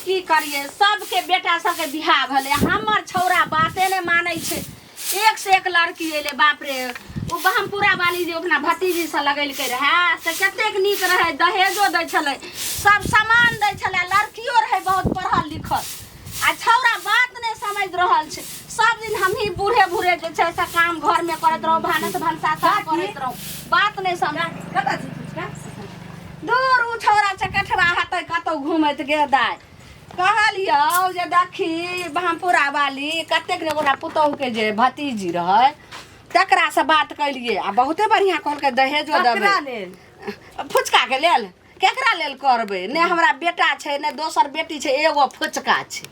की करिए सबके बेटा सबके बियाह भेलै हमर छौड़ा बाते नहि मानै छै। एक से एक लड़की एलै, बाप रे। ओ बहमपुरा वाली जे अपना भतीजी से लगेलकै रहए से कतेक नीक रहै, दहेजो दै छलै, सब सामान दै छलै, लड़कियो रहै बहुत पढ़ल लिखल। आ छौड़ा बात नहि समझि रहल छै। सब दिन हमही बूढ़े बूढ़े जे छै से काम घरमे करैत रहू, भानस भनसा सब करैत रहू, बात नहि समझ। कतऽ छी फुचका? दूर ओ छौड़ा चकठवा हेतै कतौ घूमैत गे दाइ। कहलियौ जे देखी बहमपुरा वाली कतेक ने ओकरा पुतहुके जे भतीजी रहै तकरासँ बात केलियै आ बहुते बढ़िआँ कहलकै, दहेजो देबै। ककरा लेल? फुचकाके लेल। केकरा लेल करबै? ने हमरा बेटा छै ने दोसर बेटी छै, एगो फुचका छै,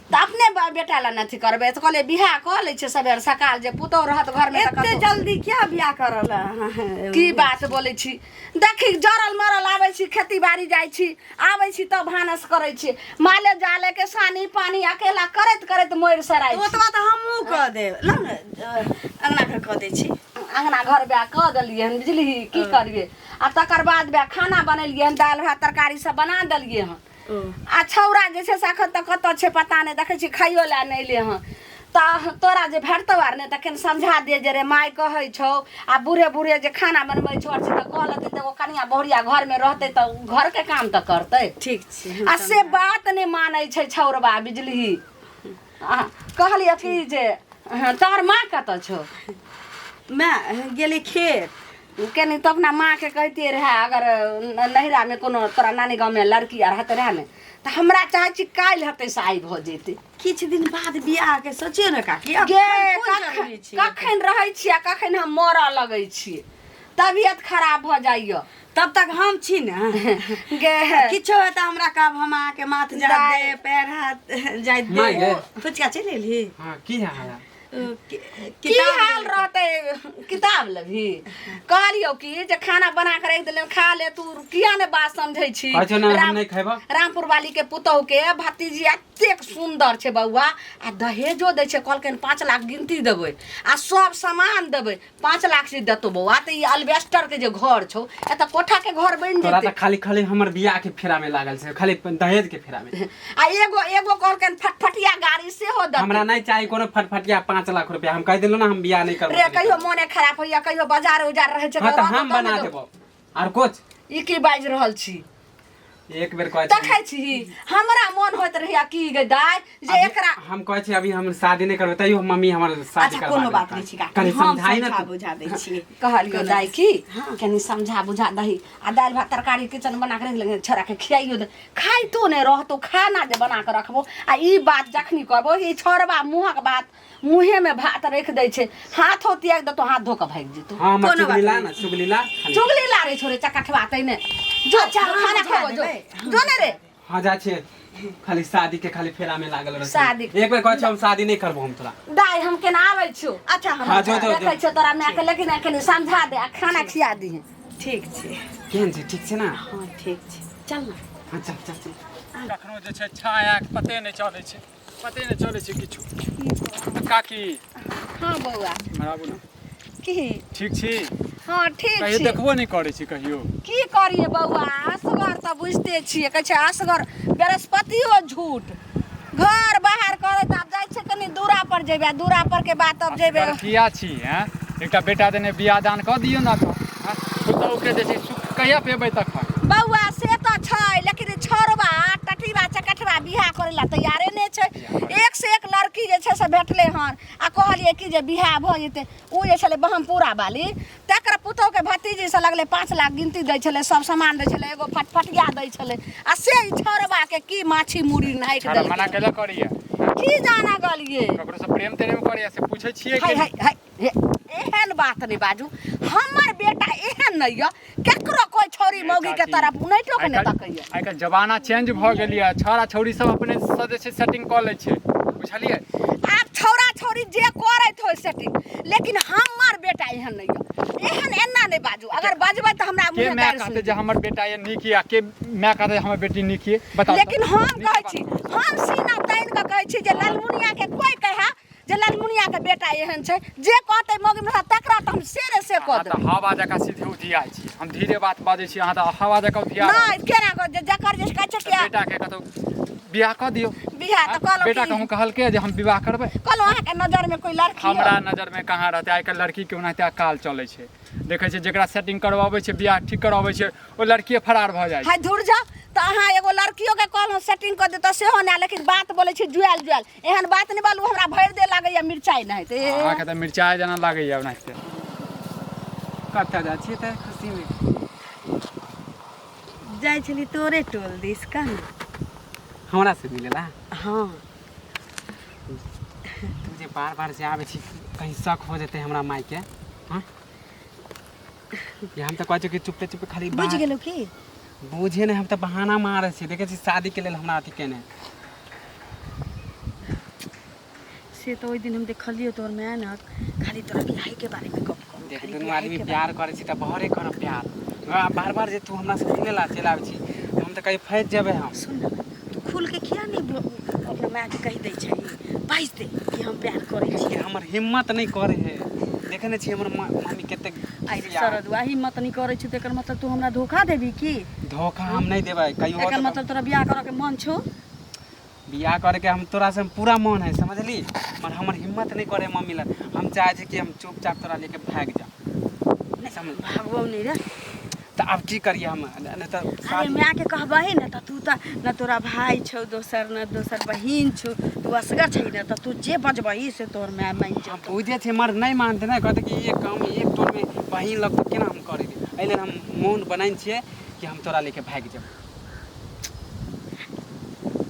तऽ अपने बेटा लए ने अथी करबै। तऽ कहलियै बियाह कऽ लै छियै सबेर सकाल, जे पुतहु रहत घरमे तऽ एते कतौ। जल्दी क्या बियाह करल अहाँ? की बात बोलै छी? देखी, जरल मरल आबै छी, खेती बाड़ी जाइ छी, आबै छी तब भानस करै छी, माले जाले के सानी पानी अकेला करैत करैत मरि सराइ छी। ओतबा तऽ हमहूँ कऽ देब। लौ ने, अङ्गना घर कऽ दै छी। अङ्गना घर बियाह कऽ देलियै हन, बुझलिही? की करियै? आ तकर बाद बियाह खाना बनेलियै हन, दालि भात तरकारी सब बना देलियै हन। आ छौड़ा जे छै से एखन तक कतऽ छै पता नहि, देखै छी खाइयो लए नहि एलै हन। तऽ तोरा जे भेटतौ आर नहि तऽ कनि समझा दे जे रे माय कहै छौ आ बूढ़े बूढ़े जे खाना बनबै छौ आर छै, तऽ कह लेतै तऽ एगो कनिया बहुरिया घरमे रहतै तऽ घरके काम तऽ करतै। ठीक छै। आ से बात नहि मानै छै छौड़बा, बुझलिही? आ कहलियै कि जे हँ, तोहर माँ कतऽ छौ? माय गेलै खेत। कनि तऽ अपना माँके कहितियै रहए, अगर नैहरामे कोनो तोरा नानी गाँवमे लड़की आर हेतै रहए ने तऽ हमरा चाहै छी काल्हि हेतै से आइ भऽ जेतै। किछु दिन बाद बियाहके सोचियौ ने काकी। गे एखन कोन जरूरी छै? कखन रहै छी आ कखन हम मरऽ लगै छी, तबियत खराब भऽ जाइए। तब तक हम छी ने। गे किछो हेतै हमरा कहब, हम अहाँके माथ जाइत दाइ। देब, पैर हाथ जाइत माय देब। गे। फुचका चलि एलही? हाँ, की हाल है? की हाल रहतै? किताब लेबही? कहलियौ कि जे खाना बना के राखि देलियौ, खा ले। तू किया ने बात समझै छी? कहै छौ ने हम राम नहि खैबो। रामपुर वाली के पुतहु के भतीजी एतेक सुन्दर छै बौआ, आ दहेजो दै छै, कहलकै 5 लाख गिनती देबै आ सब सामान देबै। 5 लाख जे देतौ बौआ तऽ ई अल्बेस्टर के जे घर छौ, एतऽ कोठा के घर बनि तोरा जेतै। तऽ खाली खाली हमर बियाह के फेरा में लागल छै, खाली दहेज के फेरा में। आ एगो एगो कहलकै फटफटिया गाड़ी सेहो देतै। हमरा नहीं चाहिए कोनो फटफटिया 5 लाख रुपया। हम कह दिलो ना, हम बियाह नहीं करबो। रे, कहियो मोने खराब होइया, कहियो बाजार उजार रहै छै। हाँ तऽ रहतौ हम तब बना ने। देबो आर कुछ। ई की बाजि रहल छी? एक बेर कहै छी। देखै छी, हमरा मोन होइत रहैया की गे दाइ जे एकरा हम कहै छी अभी हम शादी नहीं करबै, तैयो मम्मी हमर शादी अच्छा करवा कोनो बात देलकै। नहि छै काकी, कनि हम समझाई ना समझा तू। बुझा दै छियै। कहलियो दाइ की कनि समझा बुझा दही आ दालि भात तरकारी किचन बना के रखि लेकिन छोड़ा के खियाइयो दे, खाइतो नहि रहतो खाना जे बना के रखबो। आ ई बात जखनी कहबो, ई छोड़बा मुँहक बात मुँहेमे भात रखि दै छै, हाथो त्याग देतो, हाथ धो कऽ भागि जेतो। हाँ, हमर कोनो बात चुगली ला नहि। ना, चुगली ला खाली। चुगली लारे छोड़े चकठवा तैने जो। अच्छा, हम खाना बुझा खेबो जो। देबै, हम जो ने रे। हाँ, जा छियै, खाली शादी के खाली फेरा में लागल रहै छै। शादी। एक बेर कहै छी, हम शादी नहीं करबो हम तोरा। दाइ, हम केना आबै छियौ। अच्छा, हम हाँ, जो जो जो। देखै छियौ तोरा मायके, लेकिन एखन समझा दे आ खाना खिया दिहे। ठीक छै। केहन छै? ठीक छै ना? हँ, ठीक छै, चल ना। हाँ, चल चल चल। कखनो जे छै छायाके पते नहि चलै छै, पते नहि चलै छै किछु। काकी। हाँ बौआ। इम्हर आबू ने। की? ठीक छी? हाँ, ठीक कहियो छी। देखबो नहि करै छी कहियो। की करिए बौआ, असगर तऽ बुझिते छियै, कहै छै असगर बृहस्पतियो झूठ। घर बाहर करैत आब जाइ छै, कनि दूरा पर जेबै आ दूरा पर के बाद तब जेबै। असगर किया छी? हैं, एकटा बेटा देने बियाह दान कऽ दियौ ने तऽ हैं? पुतहुके जे छै सुख कहिया पेबै तखन? बौआ, से तऽ छै, लेकिन ई छौड़बा टटीबा चकटबा बियाह करै लए तैयारे नहि छै। एक से एक लड़की जे छै से भेटलै हन आ कहलियै कि जे बियाह भऽ जेतै। ओ जे छलै बहमपुरा वाली, तकर पुतहुके भतीजी से लगलै 5 लाख गिनती दै छलै, सब सामान दै छलै, एगो फटफटिया दै छलै, आ से ई छौड़बाके की माछी मुड़ी नाकि छौड़ा मना देलकै। केला करैया? की जाना गलियै। ककरो से प्रेम तेरेम करैया से पूछै छियै? हाय कि हाय हाय हे, एहन बात नहि बाजू। हमर बेटा एहन नहि यऽ, केकरो कोइ छौरी मौगी के तरफ उनैटो के नहि तकैया। आइ काल्हि जमाना चेंज भऽ गेल यऽ, छौड़ा छौड़ी सब अपने से जे छै सेटिंग कऽ लै छै, बुझलियै? आब छौड़ा छौरी जे करैत होइ सेटिंग, लेकिन हमर बेटा एहन नहि यऽ। एहन एना नहि बाजू, अगर बजबै तऽ हमरा के मुँहे माय गारि कहतै सुनि जे हमर बेटा ये नीक ये, के माय कहतै जे हमर बेटी नीक ये, बताउ तऽ। लेकिन हम नीक कहै बात। छी, हम सीना तानि कऽ कहै छी जे ललमुनिया के कोइ कहै जे ललमुनिया के बेटा एहन छै, जे कहतै मौगी मरदा तकरा तऽ हम सेरे से कऽ अहाँ तऽ देबै। हवा जकाँ सीधे उधियाइ छी। हम धीरे बात बाजै छी, अहाँ तऽ हवा जकाँ उधिया रहल नहि, केना कऽ जकर जे कहै छै छी। कि बेटाके कतौ बियाह कऽ दियौ। बियाह तऽ कहलहुँ बेटा कि- कहूँ कहलकै जे हम विवाह करबै? कहलहुँ अहाँके नजरमे कोइ लड़की हमरा नजरमे कहाँ रहतै? आइ काल्हि लड़कीके ओनाहिते अकाल चलै छै। देखै छियै जकरा सेटिंग करबाबै छै, बियाह ठीक करबाबै छै, ओ लड़किए फरार भऽ जाइ छै। हाय धुर जा, तऽ अहाँ एगो लड़कियोके कहलहुँ सेटिंग कऽ देतऽ सेहो नहि, लेकिन बात बोलै छी जुआयल जुआयल, एहन बात नहि बोलू, हमरा भरि देह लागैया मिरचाइ नहि तऽ। अहाँके तऽ मिरचाइ जेना लागैया ओनाहिते। कतऽ जाइ छियै तऽ खुशीमे? जाइ छली तोरे टोल दिस का ने। हमरा से मिलेला? हाँ। तू जे बार बार जे आबै छी, कहीं शक हो जेतै हमरा मायके। हाँ, ये हम तऽ कहै छियै कि चुपे चुपे खाली बुझि गेलौ की? बुझे नहि, हम तऽ बहाना मारै छी। देखै छी शादीके लेल हमरा अथी केने। से तऽ ओहि दिन हम देखलियौ तोहर माय ने खाली तोरा बियाहके बारेमे गप करू। देख, खाली दुनू बियाहेके आदमी बारेमे। प्यार करै छी तऽ बहरे करब प्यार। आ बार बार जे तू हमरा से मिले ला चलि आबै छी, हम तऽ कहीं फँसि जेबै हम। सुन ने, तू खुल के किया नहि अपना मायके कहि दै छै, बाजि दे कि हम प्यार करै कि छी। हमर हिम्मत नहि करै है। देखै नहि छी हमर मम्मी कतेक आइ खिसिया। सरदुआ, हिम्मत नहि करै छी तऽ एकर मतलब तू हमरा धोखा देबी की? धोखा हम नहि देबै कहियो। एकर मतलब तोरा बियाह करऽ के मन छौ? बियाह करके हम तोरा से पूरा मन है, समझली? पर हमर हिम्मत नहीं करे मम्मी लग। हम चाहे छी कि हम चुपचाप तोरा लेके भाग जा। नहि, समझ। भागबौ नहि रे। तऽ आब की करिए हम? नहि तऽ अरे शादी मायके कहबही ने तऽ तू तऽ न तोरा भाय छौ दोसर, न दोसर बहिन छौ, तू असगर छै ने, तऽ तू जे बजबही से तोहर माय मानि हम जेतौ। बुझे छियै, मगर नहि मानते ने। कहते कि एक काम एक टोलमे बहिन लग तऽ केना हम करेबै? एहि लेल हम मोन बनाइन छियै कि हम तोरा लेके भागि जेबै।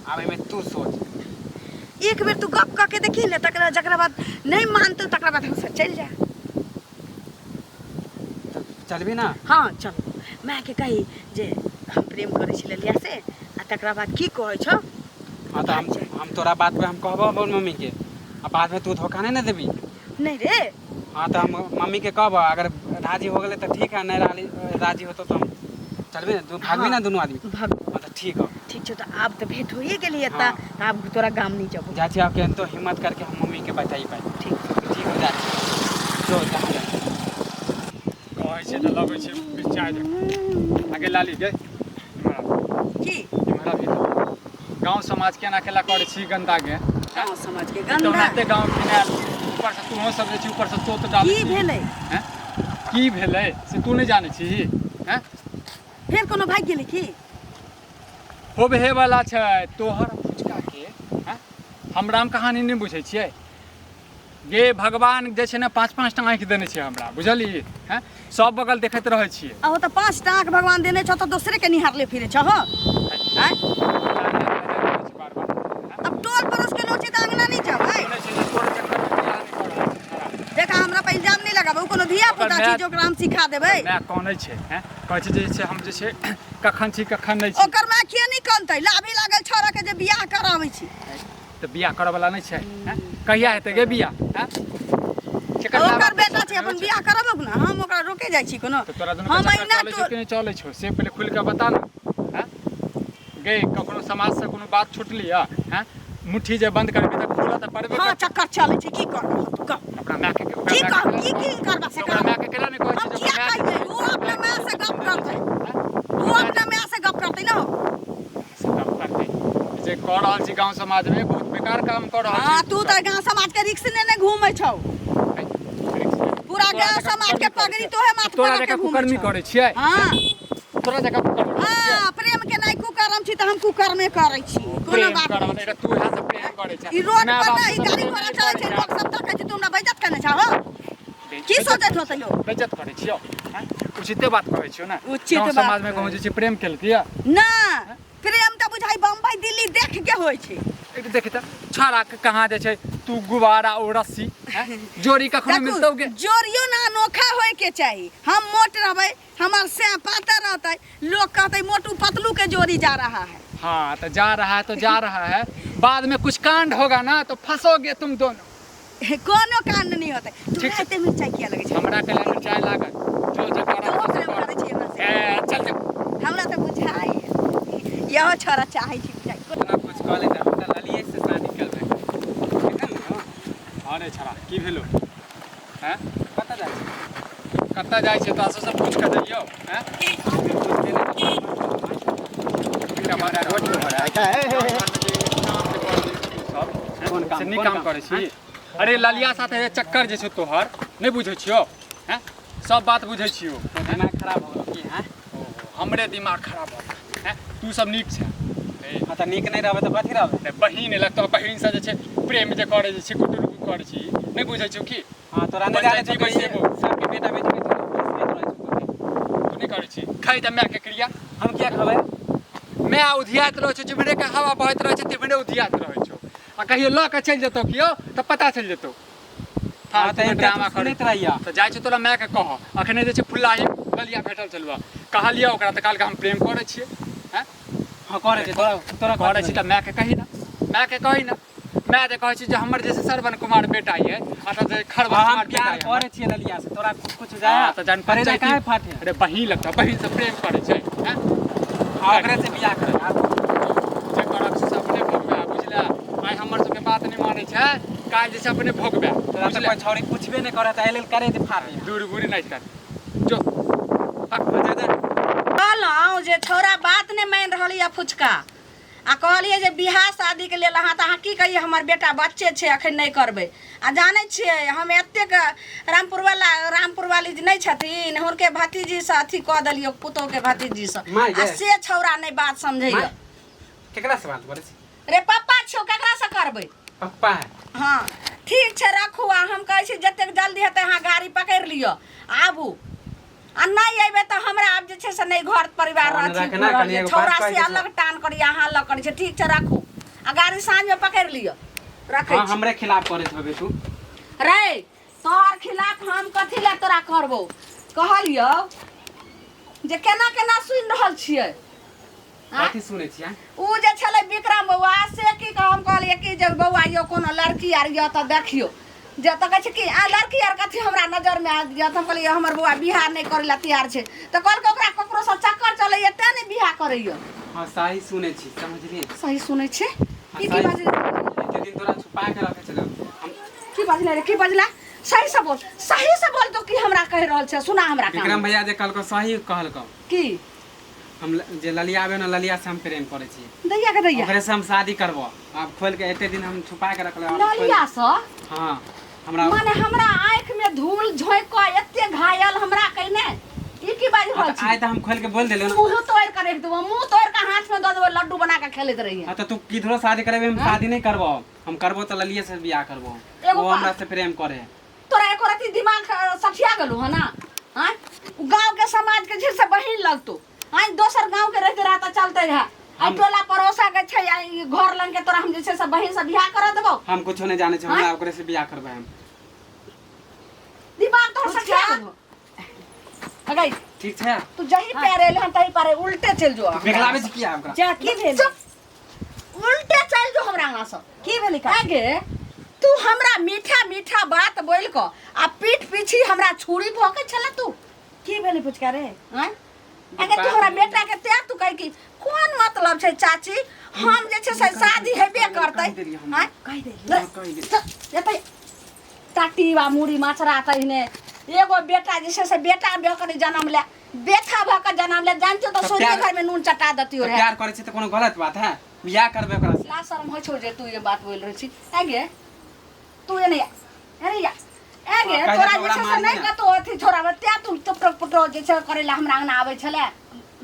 आब एहिमे तू सोच। एक बेर तू गप कऽ के देखी ने, तकरा जकरा बाद नहि मानतौ तकरा बाद हमसब चलि जा। तऽ चलबी ना? हाँ चल, मायके कही जे हम प्रेम करै छी ललिया से, आ तकरा बाद की कहै छौ। हाँ, तऽ हम तोरा बात पे हम कहबो अपन मम्मीके, आ बादमे तू धोखा नहि ने देबी? नहि रे। हाँ, तऽ हम मम्मीके कहबो, अगर राजी हो गेलै तऽ ठीक है, नहि राजी राजी होतो तऽ हम चलबी ने, तू भागबी ना दुनू आदमी? भाग। हाँ, तऽ ठीक हो। ठीक छौ, तऽ आब तऽ भेंट होइए गेली एतऽ। हाँ। तऽ आब तोरा गाम नहि जेबौ। जाइ छी आब, केहन तो हिम्मत करके हम मम्मीके बताइ पाइ। ठीक। ठीक हो, जाइ छी, जो जहाँ जा। कहै छै तऽ लगै छै मिरचाइ जकाँ। आगे लाली गे, इम्हर आब। की? इम्हर आबी। गाँव समाज केना केला करै छी गन्दा गे? गाँव समाज के तऽ गन्दा? ओनाहिते गाँव घिनायल, ऊपरसँ तूहो सब जे छी, ऊपरसँ तोत डालै की छी। भेलै? हैं? की भेलै से तू नहि जानै छी? हैं? फेर कोनो भागि गेलै की? होबहे वाला छै तोहर फुचका के। हैं? हम राम कहानी नहि बुझै छियै गे। भगवान जे छै ने पाँच पाँच टा आँखि देने छै हमरा, बुझलिही? हैं, सब बगल देखैत रहै छियै। अहो, तऽ पाँच टा आँख भगवान देने छौ तऽ दोसरे के निहारले फिरे छौ आँय? बार बार अब टोल पड़ोस के लोग छै तऽ अंगना नहि जेबै? सुनै छै जे तोरे चक्करमे बियाह नहि कऽ रहल छै छौड़ा। देख, हमरा पर इल्जाम नहि लगाबे। ओ कोनो धिया पुता ओकर छै माय- जे ओकरा हम सिखा देबै? माय कनै छै। हैं, कहै छै जे छै हम जे छै कखन छी कखन नहि छी। ओकर माय किया नहि कनतै? लाभी लागल छौड़ा के जे बियाह कराबै छी। तऽ बियाह करऽ वाला नहि छै? हैं, कहिया हेतै गे बियाह? हैं, केकर माय ओकर बाप बेटा के छै, अपन छै? बियाह करबौ ने, हम ओकरा रोके जाइ छी कोनो? तऽ तोरा दुनू हम के चक्कर अहिना चलै छौ कि नहि चलै छौ, से पहिले खुलि कऽ बता ने। हैं गे, कखनो समाजसँ कोनो बात छुटली है? हैं, मुट्ठी जे बंद करबी तऽ खुलऽ तऽ पड़बे हाँ करतै। चक्कर चलै छै, की करबह तू कह? अपना मायके ओकरा की मायके कह केना की की करबा से? ओकरा कर मायके केना नहि कहै हम छी जे किया ओकर माय कहियै? ओ अपना माय से गप करतै, ओ अपना माय से गप करतै ने। से गप करतै। जे कऽ रहल छी गाँव समाजमे, बहुत बेकार काम कऽ रहल हाँ छी। तू तऽ गाँव समाज के रिक्स लेने घूमै छौ। पूरा तोरा गाँव जकाँ समाज के कुकर्मी करै पगड़ी छियै। तोहे माथ पर तोरा रख के जकाँ घूमै कुकर्मी छौ। करै छियै? हाँ। तोरा जकाँ कुकर्मी करै छियै? हाँ, प्रेम के नहि कुकर्म छी तऽ हम कुकर्मे करै छी, कोनो प्रेम बात करऽ नहि। नहि, तू इएह से प्रेम करै छै। ई रोड माय पर बाप ने ई से गाड़ी प्रेम घोड़ा नहि चलै करै छै, लोक सब तकै छै, तू हमरा बेइज्जत केने छह हो? की सोचैत होतै लोक? बेइज्जत करै छियौ? हैं? उचिते बात कहै छियौ ने? उचित गाँव बात समाजमे कहूँ जे छै प्रेम केलकै यऽ? ना, प्रेम तऽ बुझाइ बम्बई दिल्ली देख के होइ छै। एक देखी तऽ छाड़ा के कहाँ जे छै तू गुब्बारा ओ रस्सी, हैं? जोड़ी कखनो देखू, मिलतौ गे? जोड़ियो ना अनोखा होय के चाही। हम मोट रहबै, हमर से पातर रहतै, लोग कहतै मोटू पतलू के जोड़ी जा रहा है। हाँ, तो जा रहा है तो जा रहा है, बाद में कुछ कांड होगा ना तो फंसोगे तुम दोनों। कोनो कांड नहीं होतै। ठीक तोरा छै। एते मिरचाई किया लगै छै? हमरा के मिरचाई लागत जो जे करब तोहो से प्रेम कर। करै छी हमरा से? ए, चल चल। हमरा तऽ बुझाइ यहो छोरा चाहै छी बुझाइ। इतना कुछ कऽ लेते, हम तऽ ललिए से शादी करबै एखन ने। अरे छड़ा, की भेलो? हैं? कतऽ जाइ छी? कतऽ जाइ छै तोरा सबसँ पूछि कऽ जइयौ? हैं, पूछते नहि। एकटा बात रोटी हो रहा है। कोन काम से नीक काम करै छी। अरे ललिया साथे जे चक्कर जे छौ तोहर नहि बुझै छियौ हैं, सब बात बुझै छियौ। दिमाग खराब हो गेल की? हैं? हमरे दिमाग खराब भऽ गेल हैं, तू सब नीक छै। हाँ तऽ नीक नहि रहबै तऽ कथी रहबै? नहि, बहिन एलक तऽ बहिनसँ जे छै प्रेम जे करै जे छै, गुटुर करै छी, नहि बुझै छियौ की? हाँ, तोरा नहि जानै छौ पंचायती बैसेबो। सबके बेटा बेटी के तू फंसबैत रहै छौ कभी। तू नहि करै छी? खाइ तऽ मायके क्रिया। हम किया खबै? माय उधियाइत रहै छौ, जिम्हरे के हवा बहैत रहै छै तिम्हरे उधियाइत रहै छौ, आ कहियो लऽ कऽ चलि जेतौ कियो तऽ पता चलि जेतौ। हाँ तऽ ड्रामा ड्रामा करै सुनैत रहिया। तऽ जाइ छौ तोरा मायके कहऽ। अखने जे छै फुल्लाही ललिया भेटल छलुआ, कहलियै ओकरा तऽ कहलकै हम प्रेम करै छियै। हैं? हाँ करै छै। तोरा तोरा करै छी तऽ मायके कही ने, मायके कही ने। माय जे कहै छै जे हमर जे छै श्रवण कुमार बेटा ये आ तऽ जे खरवन हाँ, हम कुमार बेटा प्यार ये हमर। करै छियै ललिया से, तोरा कुछ जाय हाँ, तऽ जहन करेजा पंचायती काहे फाटे? अरे बहिन लगता, बहिन से प्रेम करै छै। हैं? हाँ, ओकरे से बियाह करै आब। जे करब से अपने भोगबे, बुझला? आइ हमर सबके बात नहि मानै छै, काल्हि जे छै अपने भोगबे। तोरा तऽ बुझला? कोइ छौड़ी पूछबे नहि करत, एहि लेल करे जे फाटे। दूर बुरी नहि कर, जो हक। जा जा। कहलहुँ जे छौड़ा बात नहि मानि रहल यऽ फुचका, आ कहलियै जे बियाह शादीके लेल अहाँ तऽ अहाँ की कहियै, हमर बेटा बच्चे छै, एखन नहि करबै। आ जानै छियै, हम एतेक रामपुरवला रामपुरवाली जे नहि छथिन, हुनके भतीजीसँ अथी कऽ देलियै, पुतोहके भतीजीसँ। माय आ गे। से छौड़ा नहि बात समझैए। माय, केकरा से बात करै छी? रे पप्पा छियौ, ककरासँ करबै? पप्पा है। हँ ठीक छै, राखू। आ हम कहै छी जतेक जल्दी हेतै अहाँ गाड़ी पकड़ि लिअ, आबू। आ नहि अयबै तऽ हमरा आब जे छै से नहि घर परिवार फोन अथी रखना, रहल कनी छै। एगो छौड़ा बात कहै से के अलग टान करी, अहाँ अलग करै छै। ठीक छै, राखू। आ गाड़ी साँझमे पकड़ि लिअ, रखै हाँ छी। हमरे खिलाफ करैत होबे तू। रे तोहर खिलाफ हम कथी लए तोरा करबौ? कहलियौ जे केना केना सुनि रहल छियै? आँय? कथी सुनै छियै? उ जे छलै विक्रम बौआ, से की कह, हम कहलियै कि जे बौआ यौ, कोनो लड़की आर यऽ तऽ देखियौ जे, तऽ कहै छै कि आ लड़की आर कथी हमरा नजरमे आयल यऽ। तऽ हम कहलियै हमर बौआ बियाह नहि करै लए तैयार छै, तऽ कहलकै ओकरा ककरोसँ चक्कर चलैए तेँ नहि बियाह करैए। हाँ सही सुनै छी, समझलियै? सही सुनै छी? हाँ, ई की सही। बाजै? एते दिन तोरा छुपा के रखे छलौ हम। की बजला रे, की बजला? सही से बोल, सही से बोल। तो की हमरा कहि रहल छै, सुना हमरा कान। विक्रम भैया जे कहलकौ सही कहलकौ। की? हम जे ललिया आबे ने, ललिया से हम प्रेम करै छी। दैया के दैया। ओकरे से हम शादी करबो। आब खोल के एते दिन हम छुपा के रखले, आब खोल- ललिया से? हाँ, हमरा माने हमरा आँखि में धूल झोंकि कऽ एते घायल हमरा कहिने, ई की बाजि रहल हाँ, तऽ आइ छी? तऽ हम खोल के बोल देलियौ ने। मुँह तोड़ि कऽ राखि देबो, मुँह तोड़ि कऽ हाथ में दऽ देबो, लड्डू बना कऽ खेलैत रहिए। हाँ तऽ तू किधरो शादी करेबे, हम शादी नहीं करबो। हम करबो तऽ ललिये से बियाह करबो। एगो वो बात- हमरा से प्रेम करे। तोरा एको रत्ती दिमाग सठिया गेलौ हँ ना? आँय, गाँव के समाज के झिर से बहिन लगतो। आँय, दोसर गाँव के रहते रहा तऽ चलते रहे, आ टोला पड़ोसा के छै, आ ई घर लंग के तोरा हम जे छै से बहिन से बियाह कर देबौ? हम कुछो नहीं जाने छी, हमरा ओकरे से बियाह करबै हम। दिमाग तोहर सठिया गेलौ अगै। ठीक छै। तू जही पैर एले हन तही पारे उल्टे चलि जो। बेगलाबै छी किया ओकरा? जा, की भेल? चुप, उल्टे चलि जो हमरा अंगना से। की भेलै का? आगे तू हमरा मीठा मीठा बात बोल कऽ आ पीठ पीछी हमरा छुरी भोकै छले तू। की भेलै पुचका रे? आँय? अगे तू हमरा बेटा के तें तू कहै कि कोन मतलब छै चाची, हम जे छै से शादी हेबे करतै। कहि देलियै हम। आँय? कहि देलियै। कहि देलियै। एतै टाटी बा मुड़ी माछरा तहिने एगो बेटा जे छै से बेटा भऽ कऽ नहि जनम ले, बेथा भऽ कऽ जनम ले। जानतो तऽ तऽ सोझे प्यार- घर में नून चटा देतियो तऽ रहे। प्यार करै छी तऽ कोनो गलत बात है? बियाह करबै ओकरा से। ला शर्म होइ छौ जे तू ये बात बोलि रहल छी? आगे तू एने आ, अरे या आगे। हाँ, तोरा काल्हि जे छै से ओकरा नहि मारही ने। कतौ अथी छोड़ाबै तें तू टुकटुक पुटो जे छै करै लए हमरा अंगना आबै छलै।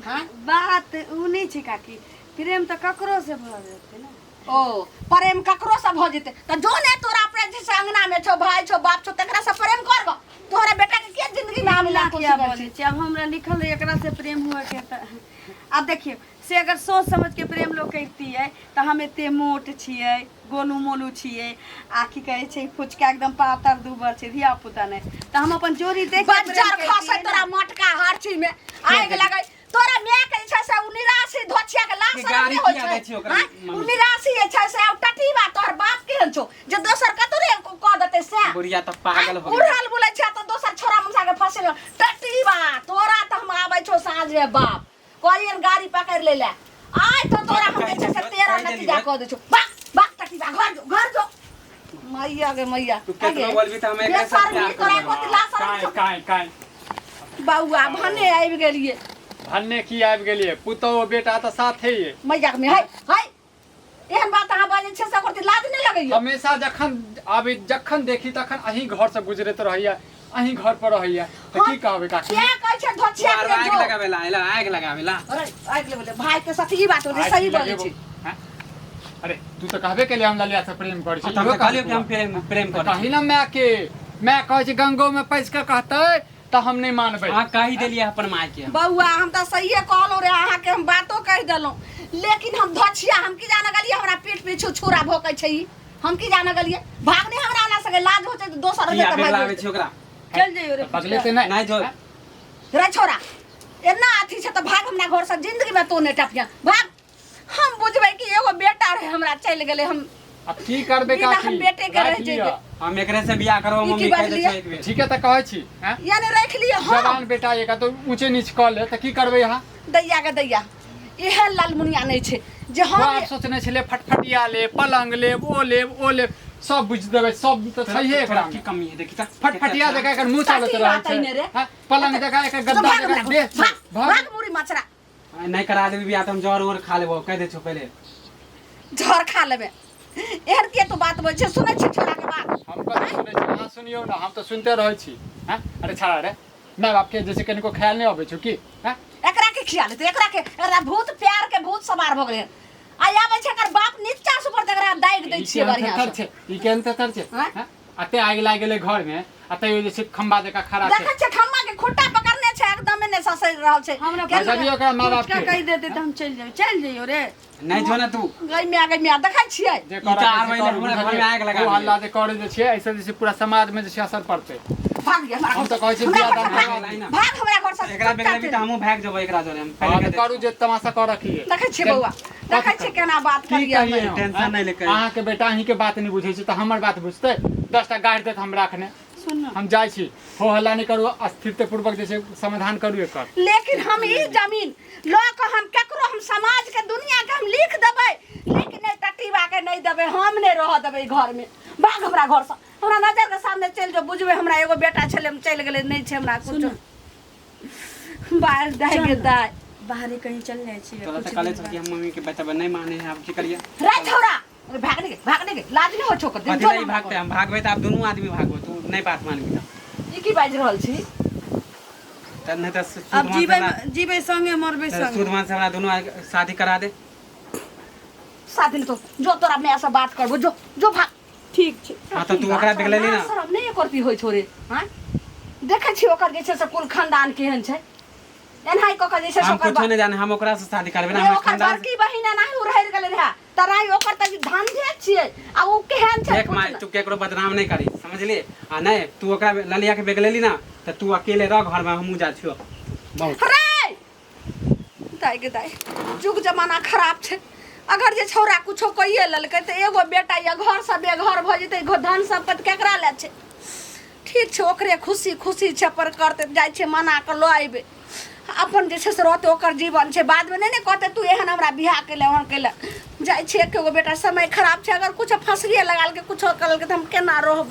हाँ बात उ नहि छै काकी, प्रेम तऽ ककरो से भऽ जेतै ने। ओ प्रेम ककरो से भऽ जेतै तऽ जो ने तोरा अपने जे छै अंगना में छौ, भाय छौ, बाप छौ, तकरा से प्रेम कर गो। तोहरा बेटा के के जिंदगी में आबै ला किया कोशिश करै बोलै छी? छी? आब हमरा लिखल है एकरा से प्रेम हुए के तऽ आब देखियौ, से अगर सोच समझ के प्रेम लोग करितियै तऽ हम एते मोट छियै, गोलू मोलू छियै, आ की कहै छै फुचका एकदम पातर दुबर छै, धिया पुता नहि, तऽ हम अपन जोड़ी देख के प्रेम बज्जर खसै करितियै ने। तोरा मटका हर चीज में आगि लगै। तोरा माय के जे छै से उ निराशी धोछिया के लाश कि शरम गाड़ी नहि होइ किया छै दै छी ओकरा? आँय? उ मम्मी? निराशी जे छै से आब टटीबा तोहर बाप केहन छौ जे दोसर कतौ रे कऽ देतै से? बुढ़िया तऽ पागल हो गेलै। उड़ल बुलै छै तऽ दोसर छोरा मुसा के फंसेल। टटीबा तोरा तऽ हम आबै छौ साँझ में, बाप कहलियन गाड़ी पकड़ि लै ले, आइ तऽ तोरा हम जे छै से कहि तेरह देली, नतीजा कऽ दै छौ। बाक बाक टटीबा, घर जो, घर जो। मैया गे मैया। तू केतनो बोलबी तऽ हम एकरे से बेशर्मी प्यार तोरा करबै। एको लाज शरम काहे छौ? काहे काहे? बौआ, भने आबि गेलियै। भन्ने की आबि गेलियै, पुतहु बेटा तऽ साथे ये। मैया के है है, एहन बात अहाँ बाजै छियै से ओकर लाज नहि लगै? लगैया हमेशा जखन आबे जखन देखी तखन अहीं घर से गुजरैत रहैया, अहीं घर पर रहैया, तऽ की कहबै काकी? क्या कहै छै धोछिया आर के आगि जो लगाबेला एला, आगि लगाबेला। अरे आगि लगेले भाई के साथ ई बात होले, आगि सही बोलै लगेबो। छी। हैं? अरे तू तऽ कहबे केलियै हम ललिया से प्रेम करै छी। तऽ हम इहो तऽ कहलियौ कहबो। कि हम प्रेम प्रेम तऽ करै छी। कही ने माय के, माय कहै छै गंगो मे पैस के कहतै तऽ हम नहि मानबै। अहाँ कहि देलियै अपन माय के। बौआ हम तऽ सहिए कहलहुँ रे, अहाँके हम बातो कहि देलहुँ, लेकिन हम धोछिया हम की जाने गेलियै हमरा पीठ पीछू छुरा भोकै छै ई, हम की जाने गेलियै? भाग नहि हमरा ना सके, लाज होइ छै तऽ दोसर किया होतै तऽ बेग भागि लाबै छी ओकरा? चल जइयो रे। बगले से नहि नहि जो। रे छोरा, एना अथी छै तऽ भाग हमरा घर से, जिंदगी में तो नहि टपिया भाग। हम बुझबै कि एगो बेटा रहे हमरा, चलि गेलै। हम अब की करबै बिना काकी? हम बेटे के राखि रहि लिअ। जेबै। हम एकरे से बियाह करबो ई की मम्मी, कहि दै बाजलियै? छौ एक बेर। ठीके तऽ कहै छी हैं? यानी राखि लिअ। हम जवान बेटा एक तो ऊँचे नीच कऽ ले तऽ की करबै अहाँ? दैया के दैया, एहन लालमुनिया नहि छै जे हम बाप सोचने छलै फटफटिया लेब, पलंग लेब, ओ लेब, ओ लेब, सब बुझि देबै, सब तऽ छैहे तोरा एकरा की कमी है देखी तऽ। फटफटिया जकाँ एकर मुँह चलैत कथी रहै बात छै अइने रे? हैं? पलंग जकाँ एकर गद्दा भाग जकाँ हमरा देह छै। भाग, भाग। भाग मुड़ी मचरा। नहि करा देबी बियाह तऽ हम जहर उहर खा लेबो, कहि दै छौ पहिले। जहर खा लेबे? एहन किए तू बात बोल छै? सुनै छी छोरा के बात? हम कथी सुनै छी? अहाँ सुनियौ ने, हम तऽ सुनिते रहै छी हैं? अरे छाड़ा रे, माय बाप के जैसे कनिको ख्याल नहि अबै छौ की हैं? एकरा के खियाल हेतै? एकरा के एकरा भूत प्यार के भूत सवार भऽ गेलै। आ आबै छै एकर बाप नीचा से ऊपर तक एकरा दागि दै ई छियै केहन बढ़िआँ थेथर से। छै, ई केहन थेथर छै आँय? हैं? अते आगि लागि गेलै घर में आ तैयो जे छै खम्बा जकाँ खड़ा छै। देखै छियै खम्बा के खुट्टा पकड़ने छै, एकदमे नहि ससरि रहल छै। हमरा केना- पैसा दियौ ओकरा माँ बाप फुचका के। कहि देते तऽ हम चलि जायब। चलि जइयो रे। नहि जो ने तू। गई माय, गई माय, देखै छियै। जे ई करऽ तऽ के आबै छै लए करू, हमरा घरमे बुझलियै? आगि लगा ओ दियै। हल्ला जे करै जे छियै, एहिसँ जे छै पूरा समाजमे जे छै असर पड़तै। भाग हमरा हम घर तऽ कहै छियै हमरा बियाह घर से दान भाग, करबा लाई ना। भाग हमरा घर से। एकरा बेगले भी तऽ हमहूँ भागि जेबो एकरा जरे। हम हँ, पहिले तऽ कहि दै करू जे तमाशा कऽ रखिए। देखै छियै बौआ, देखै छियै केना बात की करियै। कहियै हम, टेंशन आँय? नहि लेके। अहाँके बेटा अहींके बात नहि बुझै छै तऽ हमर बात बुझतै? 10टा गारि देत हमरा एखने। सुन न। हम जाइ छी, हो हल्ला नहि करू, अस्थिरता पूर्वक जे छै समाधान करू एकर। लेकिन हम ई जमीन लऽ कऽ हम केकरो, हम समाज के दुनिया के हम लिख देबै, लेकिन नहि टटीबा के नहि देबै, हम नहि रहऽ देबै ई घर में। भाग हमरा घर से, हमरा नजर के सामने चलि जो। बुझबै हमरा एगो बेटा छलै, हम चलि गेलै, नहि छै हमरा कुछो। बाहर दाइ के दाइ। बाहरे कहीं चल जाइ छियै तोरा तऽ कुछ कहले दिन छौ कि बाद। हम मम्मी के बतेबै, नहि माने है, आब की करियै? रे छौड़ा, अरे भाग नहीं भाग नहीं, लाज नहीं हो छोकर? कथी लए भागतै? हम भागबै तऽ आब दुनू आदमी भागबो, तू नहि बात मानबी तऽ। ई की बाजि रहल छी? तऽ नहि तऽ अब सुदमान जीबै से हमरा- जीबै संगे मरबै तऽ संगे। सुदमान से हमरा दुनू आदमी शादी करा दे। शादी नहीं तो जो तोरा माय से बात करबो, जो जो भाग। ठीक छै। हाँ तऽ तू ओकरा बिगड़ेली ना। शरम नहि एकर भी होइ छोरे? हाँ, देखै छी ओकर जे छै से कुल खानदान केहन छै, एनाहि कऽ कऽ जे छै से हम ओकर कुछो नहि जाने, हम ओकरा से शादी करबै ना। रे हमर ओकर खानदान बड़की बहिन एनाहि उड़हरि गेलै रहए तराई, ओकर तऽ धंधे छियै आ ओ केहन छै देख पूछ माय, ने। तू केकरो बदनाम नहि करी, समझली? आ नहि तू ओकरा ललिया के बेगलेली ना तऽ तू अकेले रह घर में, हमहूँ जाइ छियौ बहुत। रे दाइ के दाइ, जुग जमाना खराब छै। अगर जे छौड़ा कुछो कहिए लेलकै तऽ एगो बेटा या घर से बेघर भऽ जेतै, धन सम्पत्ति केकरा लए छै? ठीक छै, ओकरे खुशी खुशी छै, पर करतै। जाइ छै मना कऽ लऽ अयबै, अपन जे छै से रहतै, ओकर जीवन छै। बादमे नहि ने कहतै तू एहन हमरा बियाह केले, ओहन केले। जाइ छै एके गो बेटा, समय खराब छै, अगर कुछो फँसरिए लगा लेलकै, कुछो कऽ लेलकै तऽ हम केना रहबै?